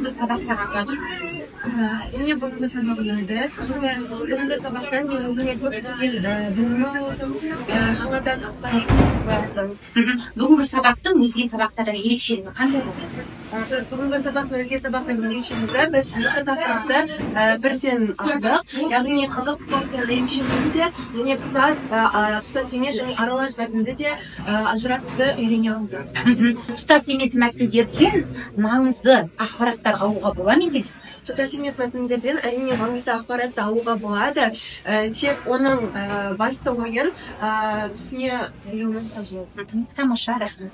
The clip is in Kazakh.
Бүгінгі сабақ саған ұнады ма? Әрине, бүгінгі сабақ ұнады, себебі бүгінгі сабақтан мен өзіме көптеген білім алдым, жаңадан ақпарат алдым. Бүгінгі сабақтың өзге сабақтардан ерекшелігі қандай болды? Бүгінгі сабақтың өзге сабақтан ерекшелігі: біз екі тақырыпты бірден алдық, яғни қызыл кітаптың ерекшелігін де және тұтас емес және аралас мәтінді де ажыратуды үйрене алдық. Тұтас емес мәтіндерден маңызды ақпараттар алуға бола ма екен? Тұтас емес мәтіндерден, әрине, маңызды ақпаратты алуға болады, тек оның басты ойын түсіне білуіміз қажет. Тамаша, рахмет.